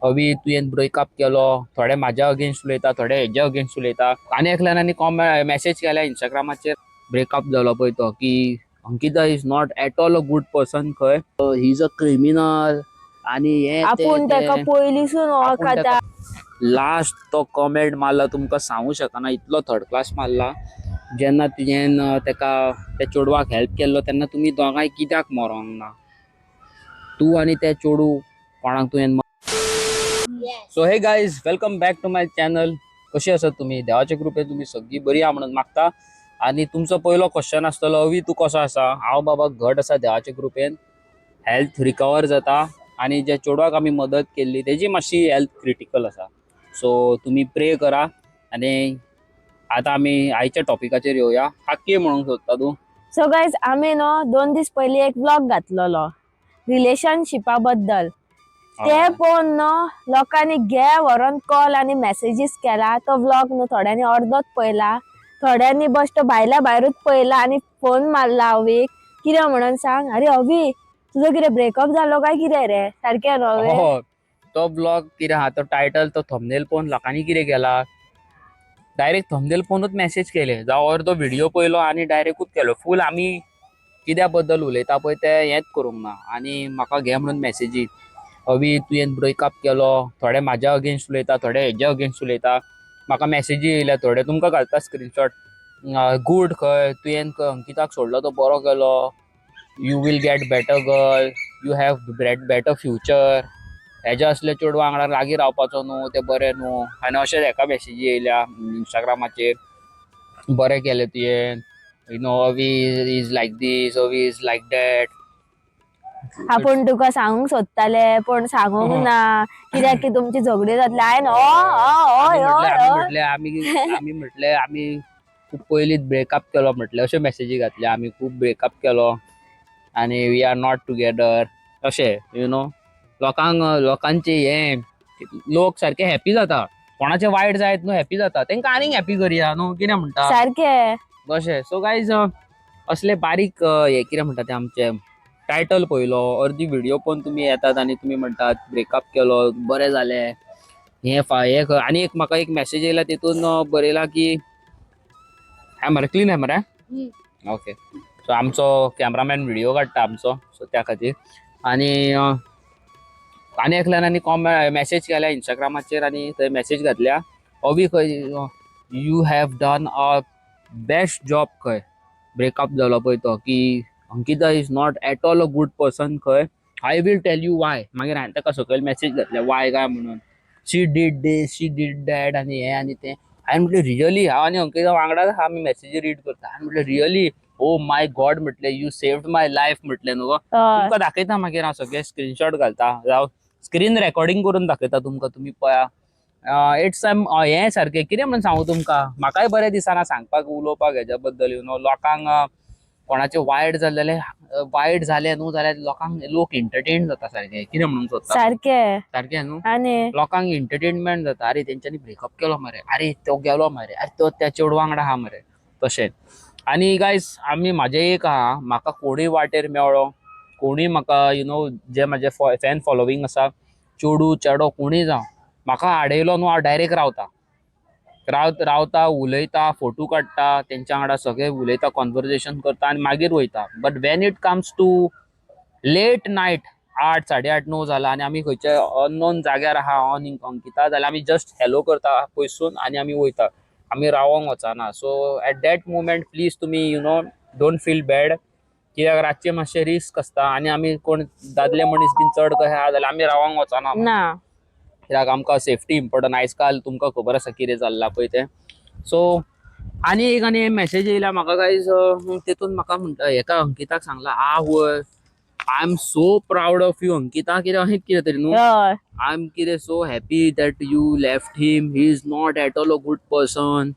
अवी, तुवें ब्रेकअप केलो. थोडे म्हाज्या अगेन्स्ट उलयता, थोडे हेज्या अगेन्स्ट उलयता. आनी एकल्यान आनी कॉमे मॅसेज केल्या इंस्टाग्रामाचेर, ब्रेकअप जालो पळय तो, की Ankita is not at all a good person खंय, he is a criminal आणि हे ते आपूण ते. ताका पयलीसून आपूण वळखता. लास्ट तो कमेंट मारला, तुमकां सांगू शकना, इतलो थर्ड क्लास मारला. जेन्ना तुवें तेका, त्या चेडवाक हेल्प केल्लो, तेन्ना तुमी दोगांय कित्याक मरोंक ना? तूं आनी ते चेडूं कोणाक तुवें. So hey guys, welcome back to my channel. कशी आसात तुमी? देवाच्या कृपेन तुमी सगळीं बरी आहा म्हणून मागता. आनी तुमचो पयलो क्वेश्चन आसतलो, अवी, तूं कसो आसा? हांव बाबा घट आसा देवाच्या कृपेन. हेल्थ रिकवर जाता आनी ज्या चेडवाक आमी मदत केल्ली तेजी मातशी हेल्थ क्रिटिकल आसा, सो तुमी प्रे करा. आनी आतां आमी आयच्या टॉपिकाचेर येवया. काकी, म्हणूंक सोदता तूं? सो गायज, आमी न्हू 2 दीस पयलीं एक व्लॉग घातलेलो रिलेशनशिपा बद्दल. ते पळोवन न्हू लोकांनी घे व्हरोन कॉल आनी मॅसेजीस केला. तो व्लॉग न्हू थोड्यांनी अर्दोच पळयला, थोड्यांनी बश्ट भायल्या भायरूच पळयला आनी फोन मारला अवीक. कितें म्हणून सांग, "अरे अवी, तुजो कितें ब्रेकअप जालो काय कितें रे?" सारकें न्हू अवी? हो, तो ब्लॉग कितें आहा, तो टायटल, तो थंबनेल पळोवन लोकांनी कितें केला, डायरेक्ट थंबनेल पळोवनूच मॅसेज केले जावं अर्दो व्हिडिओ पळयलो आनी डायरेक्टूच केलो. फूल आमी कित्या बद्दल उलयता पळय ते हेंच करूंक ना आनी म्हाका घे म्हणून मॅसेजी, अवी, तुवें ब्रेकअप केलो. थोडे म्हाज्या अगेन्स्ट उलयता, थोडे हेज्या अगेन्स्ट उलयता. म्हाका मॅसेजी येयल्या थोडे, तुमकां घालता स्क्रीनशॉट. गूड खंय, तुवें अंकिताक सोडलो तो बरो केलो, you will get better girl, you have better future, हेज्या असल्या चेडवा वांगडा लागीं रावपाचो न्हू, तें बरें न्हू. आनी अशेंच हेका मॅसेजी येयल्या इंस्टाग्रामाचेर, बरें केलें तुवें, Avi is like this, Avi is like that. आपूण तुका सांगूंक सोदताले पूण सांगूंक ना, कित्याक की तुमची झगडी जातली. हांवें हय आमी हय हय. म्हटलें, आमी म्हटलें, आमी खूब पयलींच ब्रेकअप केलो म्हटलें. अश्यो मॅसेजी घातल्या, आमी खूब ब्रेकअप केलो आनी we are not together अशें. You know लोकांक, लोकांचे हे लोक सारके हॅपी जाता. कोणाचे वायट जायत न्हू, हॅपी जाता. तांकां आनीक हॅपी करया न्हू, कितें म्हणटा? सारकें. अशें. सो गायज, असले बारीक हे कितें म्हणटा ते, आमचे टायटल पळयलो, अर्दी व्हिडिओ पळोवन तुमी येतात आनी तुमी म्हणटात ब्रेकअप केलो, बरें जालें, हें फा हें. आनी एक म्हाका एक मॅसेज येयला, तितून बरयला की, हाय मरे, क्लीन आहे मरे. ओके, सो आमचो कॅमरामॅन व्हिडिओ काडटा आमचो, सो त्या खातीर. आनी आनी एकल्यान आनी कॉमे मॅसेज केल्या इंस्टाग्रामाचेर आनी थंय मॅसेज घातल्या, अवी खंय, you have done a best job खंय, ब्रेकअप जालो पळय तो, की Ankita is not at all a good person खंय, I will tell you why. मागीर हांवें ताका सकयल मॅसेज घातल्या, वाय काय म्हणून. She did this, she did that आनी हें आनी तें. हांवें म्हटलें, रियली? हांव आनी अंकिता वांगडा आहा, आमी मॅसेजी रीड करता. हांवें म्हटलें, रियली? ओ my God म्हटलें, you saved my life म्हटलें न्हू गो. तुमकां दाखयता मागीर हांव, सगळे स्क्रीनशॉट घालता, जावं स्क्रीन रेकॉर्डिंग करून दाखयता तुमकां, तुमी पळया. It's हें सारकें कितें म्हणून सांगू तुमकां, म्हाकाय बरें दिसना सांगपाक, उलोवपाक हेज्या बद्दल. You know लोकांक कोणाचें वायट जालें, वायट जालें न्हू जाल्यार लोकांक, लोक एंटरटेन जाता सारकें. कितें म्हणून सोदता? सारकें. सारकें न्हू? आनी लोकांक एंटरटेनमेंट जाता, अरे, तेंच्यांनी ब्रेकअप केलो मरे, अरे, तो गेलो मरे, अरे, तो त्या चेडवा वांगडा आहा मरे, तशें. आनी गायज, आमी म्हाजें एक आहा, म्हाका कोणूय वाटेर मेळ्ळो, कोणूय म्हाका, you know जे म्हाजे फॅन फॉलोवींग आसा, चेडूं चेडो कोणूय जावं, म्हाका आडयलो न्हू, हांव डायरेक्ट रावता, रावता, उलयता, फोटो काडटा तेंच्या वांगडा, सगळें उलयता, कॉन्वर्जेशन करता आनी मागीर वयता. But when it comes to late night, 8, 8:30, 9 जाला आनी आमी खंयच्या अननोन जाग्यार आहा, हांव आनी अंकिता, जाल्यार आमी जस्ट हॅलो करता पयसून आनी आमी वयता, आमी रावोंक वचना. So at that moment please तुमी don't feel bad, कित्याक रातचें मातशें रिस्क आसता आनी आमी कोण दादले मनीस बीन चड कशें आहा जाल्यार आमी रावोंक वचना, ना. कित्याक आमकां सेफ्टी इम्पॉर्टंट. आयज काल तुमकां खबर आसा कितें चल्लां पळय तें. सो आनी एक आनी मॅसेज येयला म्हाका गायज, तितून म्हाका म्हणटा, हेका अंकिताक सांगला, आवय, I am so proud of you Ankita, कितें अशें कितें तरी न्हू. I am कितें so happy that you left him, he is not at all a good person,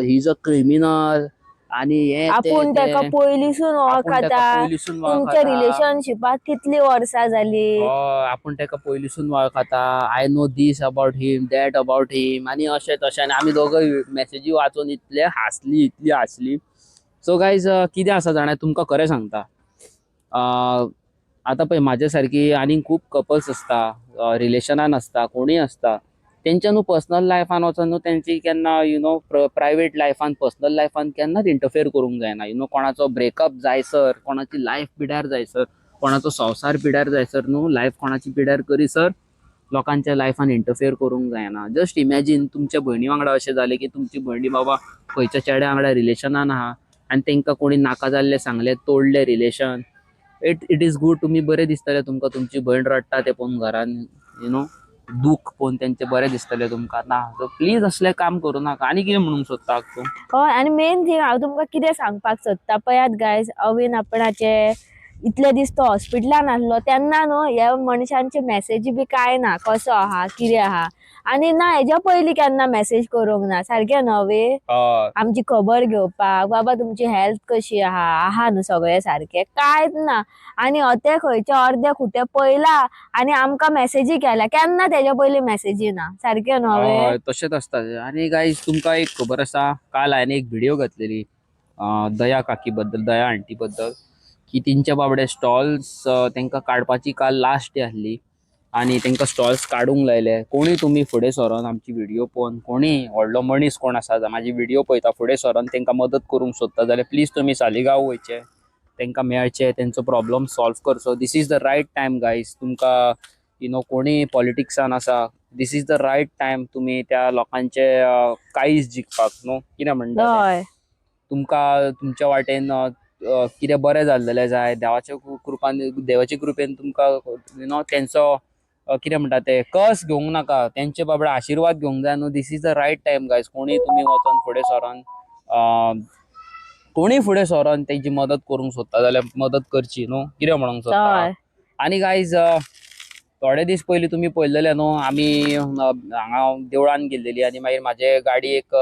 he is a criminal आणि हे ते आपूण ते. ताका पयलीसून आपूण ताका वळखता. पयलींसून तुमच्या वळखता. रिलेशनशिपाक कितली वर्सां जाली. हय, आपूण ताका पयलींसून वळखता, I know this about him, that about him आनी अशें तशें. आनी आमी दोगय मॅसेजी वाचून इतले हांसली, इतली हांसली. सो गायज, कितें आसा जाणा, तुमकां खरें सांगता, आतां पळय म्हाज्या सारकी आनीक खूब कपल्स आसता, रिलेशनान आसता, कोणूय आसता, तेंच्या न्हू पर्सनल लायफान वचोन न्हू तेंची केन्ना you know private लायफान, पर्सनल लायफान केन्नाच इंटरफेर करूंक जायना. You know कोणाचो ब्रेकअप जायसर, कोणाची लायफ पिड्यार जायसर, कोणाचो संवसार पिड्यार जायसर न्हू लायफ कोणाची पिड्यार करीसर लोकांच्या लायफान इंटरफेर करूंक जायना. जस्ट इमॅजीन तुमच्या भयणी वांगडा अशें जालें की तुमची भयणी बाबा खंयच्या चेड्या वांगडा रिलेशनान आहा आनी तांकां कोणी नाका जाल्लें सांगलें, तोडलें relation. It is good, तुमी बरें दिसतलें तुमकां तुमची भयण रडटा तें पळोवन घरान, you know दूख पळोवन तेंचें बरें दिसतलें तुमकां ना. सो प्लीज असलें काम करूं नाका. आनी कितें म्हणूंक सोदता तूं? हय, आनी मेन थिंग हांव तुमकां कितें सांगपाक सोदता पळयात गायज, अवीन आपणाचे इतले दीस तो हॉस्पिटलान आसलो तेन्ना न्हू ह्या मनशांचे मॅसेजी बी कांय ना, कसो आहा कितें आहा, आनी ना हेज्या पयलीं केन्ना मॅसेज करूंक ना सारकें न्हू अवी? आमची खबर घेवपाक बाबा तुमची हेल्थ कशी आहा, आहा न्हू सगळें सारकें, कांयच ना. आनी अते खंयचे अर्दे खुटे पयला आनी आमकां मॅसेजी केल्या, केन्ना तेज्या पयलीं मॅसेजी ना सारकें न्हू अवे? हय, तशेंच आसता. आनी गायज तुमकां एक खबर आसा, काल हांवें एक व्हिडिओ घातलेली दया काकी बद्दल, दया आंटी बद्दल, की तेंच्या बाबडे स्टॉल्स तांकां काडपाची काल लास्ट डे आसली आनी तांकां स्टॉल्स काडूंक लायले. कोणूय तुमी फुडें सरोन आमची व्हिडिओ पळोवन, कोणूय व्हडलो मनीस कोण आसा म्हाजी व्हिडिओ पळयता, फुडें सरोन तांकां मदत करूंक सोदता जाल्यार प्लीज तुमी सालिगांव वयचे, तांकां मेळचे, तेंचो प्रॉब्लम सॉल्व करचो. This is the right time guys. तुमकां you know कोणूय पॉलिटिक्सान आसा, this is the right time तुमी त्या लोकांचे काळीज जिखपाक न्हू, कितें म्हणटा तें? हय. तुमकां तुमच्या वाटेन कितें बरें जाल्लें जाय, देवाच्या कृपान, देवाचे कृपेन तुमकां you know तेंचो कितें म्हणटा ते कस घेवंक नाका, तेंचे बाबडे आशिर्वाद घेवंक जाय न्हू. This is the right time guys. कोणूय तुमी वचोन फुडें सरोन, कोणूय फुडें सरोन तेंची मदत करूंक सोदता जाल्यार मदत करची न्हू, कितें म्हणूंक सोदता. आनी गायज थोडे दीस पयलीं तुमी पळयलेले न्हू, आमी हांगा देवळान गेल्लेली आनी मागीर म्हाजे गाडयेक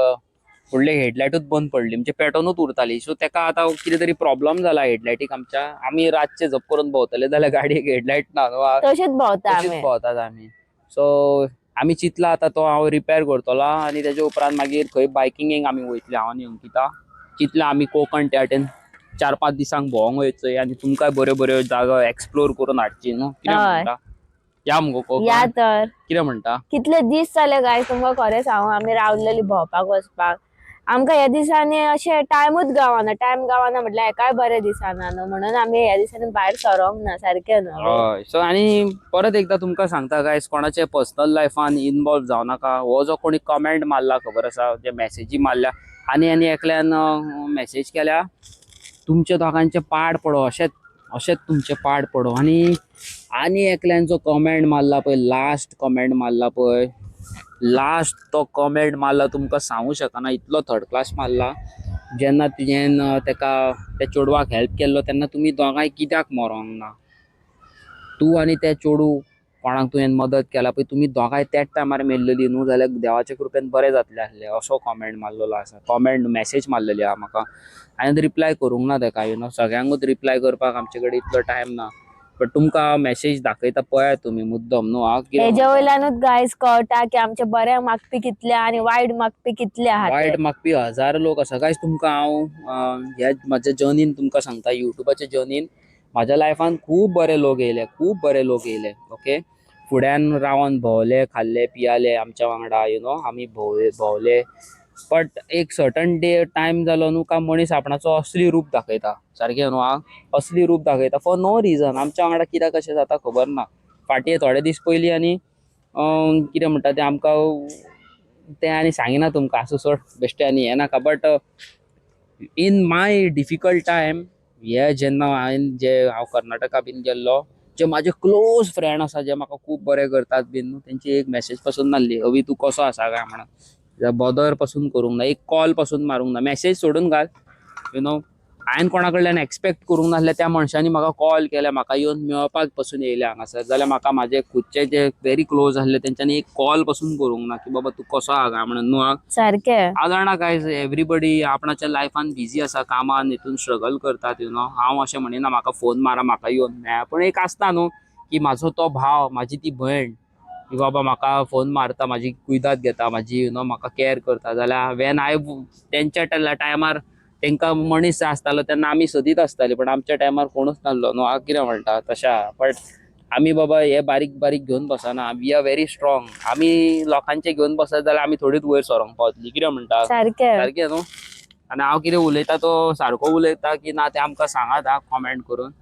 फुडले हेडलायटूच बंद पडली, म्हणजे पेटोनूच उरताली. सो तेका आतां कितें तरी प्रॉब्लम जाला हेडलायटीक आमच्या. आमी रातचे झप करून भोंवतले जाल्यार गाडयेक हेडलायट ना न्हू, तशीच भोंवता तशीच आमी. भोंवतात आमी. सो आमी चिंतला आतां तो हांव रिपेर करतलो आनी तेजे उपरांत मागीर खंय बायकिंगेक आमी वयतले, हांव आनी अंकिता. चिंतला आमी कोंकण त्या वाटेन 4-5 दिसांक भोंवंक वयचो आनी तुमकांय बऱ्यो बऱ्यो जागा एक्सप्लोर करून हाडची न्हू, कितें म्हणटा? या मुगो कोंकण? या तर. कितें म्हणटा? कितले दीस जाले गायज तुमकां खरें सांगू, आमी रावलेली भोंवपाक वचपाक. आमकां ह्या दिसांनी अशें टायमूच गावना, टायम गावना म्हटल्यार एकाय बरें दिसाना न्हू, म्हणून आमी ह्या दिसांनी भायर सरोंक ना सारकें न्हू. हय. सो आनी परत एकदां तुमकां सांगता गायज, कोणाचे पर्सनल लायफान इनवॉल्व जावं नाका. हो जो कोणी कमेंट मारला खबर आसा, जे मॅसेजी मारल्या आनी आनी एकल्यान मॅसेज केल्या, तुमच्या दोगांचें पाड पडो, अशेंच अशेंच तुमचें पाड पडो. आनी आनी एकल्यान जो कमेंट मारला पळय, लास्ट कमेंट मारला पळय, लास्ट तो कमेंट मारला तुमकां सांगू शकना, इतलो थर्ड क्लास मारला. जेन्ना तुजें तेका त्या चेडवाक हेल्प केल्लो तेन्ना तुमी दोगांय कित्याक मरोंक ना? तूं आनी ते चेडूं कोणाक तुवें मदत केला पळय, तुमी दोगांय त्याच टायमार मेल्लेली न्हू जाल्यार देवाच्या कृपेन बरें जातलें आसलें, असो कॉमेंट मारलेलो आसा. कॉमेंट मॅसेज मारलेली आहा म्हाका, हांवें रिप्लाय करूंक ना तेका. You know सगळ्यांकूच रिप्लाय करपाक आमचे कडेन इतलो टायम ना, बट तुमकां मॅसेज दाखयता पळयात तुमी मुद्दम न्हू. आं, कितें हेज्या म्हणटा? वयल्यानूच गायज कळटा की आमचे बरे मागपी कितले आनी वायट मागपी कितले आहा ते. वायट मागपी हजार लोक आसा गायज. तुमकां हांव ह्या म्हाज्या जर्नीन तुमकां सांगता, युट्यूबाच्या जर्नीन म्हाज्या लायफान खूब बरे लोक येयले, खूब बरे लोक येयले. ओके, फुड्यान रावन भोंवले, खाल्ले पियाले आमच्या वांगडा, you know आमी भोंवले. बट एक सर्टन डे टायम जालो न्हू काय मनीस आपणाचो असली रूप दाखयता, सारकें न्हू. आं, असली रूप दाखयता फॉर नो रिजन. आमच्या वांगडा कित्याक अशें जाता खबर ना. फाटीं थोडे दीस पयलीं आनी कितें म्हणटा तें आमकां तें आनी सांगिना तुमकां, आसूं सोड बेश्टें आनी हें नाका. But in my difficult time हे जेन्ना हांवें जे हांव कर्नाटका बीन गेल्लो, जे म्हाजे क्लोज फ्रेंड आसा, जे म्हाका खूब बरें करतात बीन न्हू, तेंची एक मॅसेज पासून नासली, अवी तूं कसो आसा काय म्हणून. बॉदर पासून करूंक ना, एक कॉल पासून मारूंक ना, मॅसेज सोडून घाल. You know हांवें कोणा कडल्यान एक्सपेक्ट करूंक नासलें, त्या मनशांनी म्हाका कॉल केल्या, म्हाका येवन मेळपाक पासून येयले हांगासर. जाल्यार म्हाका म्हाजे खुदचे जे व्हेरी क्लोज आसले तेंच्यांनी एक कॉल पासून करूंक ना की बाबा तूं कसो आहा काय म्हणून न्हू. सारकें. हांव जाणा गायज, एवरीबडी आपणाच्या लायफान बिजी आसा, कामान हितून स्ट्रगल करतात. You know हांव अशें म्हणिना म्हाका फोन मारा, म्हाका येवन मेळा, पूण एक आसता न्हू की म्हाजो तो भाव, म्हाजी ती भयण की बाबा म्हाका फोन मारता, म्हाजी कुयदाद घेता, म्हाजी you know म्हाका कॅर करता. जाल्यार when I तेंच्या टायमार तांकां मनीस जाय आसतालो तेन्ना आमी सदींच आसताली, पण आमच्या टायमार कोणूच नासलो न्हू. हांव कितें म्हणटा तशें, बट आमी बाबा हे बारीक बारीक घेवन बसना. We are very strong. आमी लोकांचे घेवन बसत जाल्यार आमी थोडीच वयर सरोंक पावतली. कितें म्हणटा? सारकें. सारकें न्हू? आनी हांव कितें उलयता तो सारको उलयता की ना तें आमकां सांगात हा कॉमेंट करून.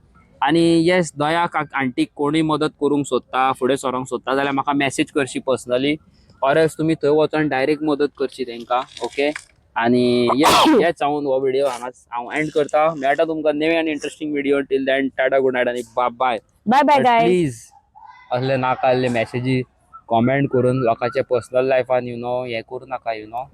आनी येस, दया आंटीक कोणूय मदत करूंक सोदता, फुडें सरोंक सोदता जाल्यार म्हाका मॅसेज करची पर्सनली, ऑर एल्स तुमी थंय वचोन डायरेक्ट मदत करची तेंकां. ओके, आनी येस, हेच हांव हो व्हिडिओ हांगाच हांव एंड करता. मेळटा तुमकां नवे आनी interesting video. Till then, tata, good night आनी bye bye. Bye bye guys. Please असले नाका आसले मॅसेजी कॉमेंट करून लोकांच्या पर्सनल लायफान you know हे करूं नाका, you know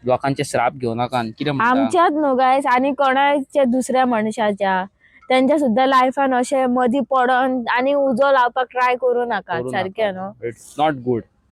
लोकांचे श्राप घेवं नाका. आनी कितें म्हणटा? आमच्याच न्हू गायज, आनी कोणाच्या दुसऱ्या मनशाच्या त्यांच्या सुद्धा लायफान अशें मदीं पडोन आनी उजो लावपाक ट्राय करूं नाका. करूं सारकें नाका. न्हू? It's not good.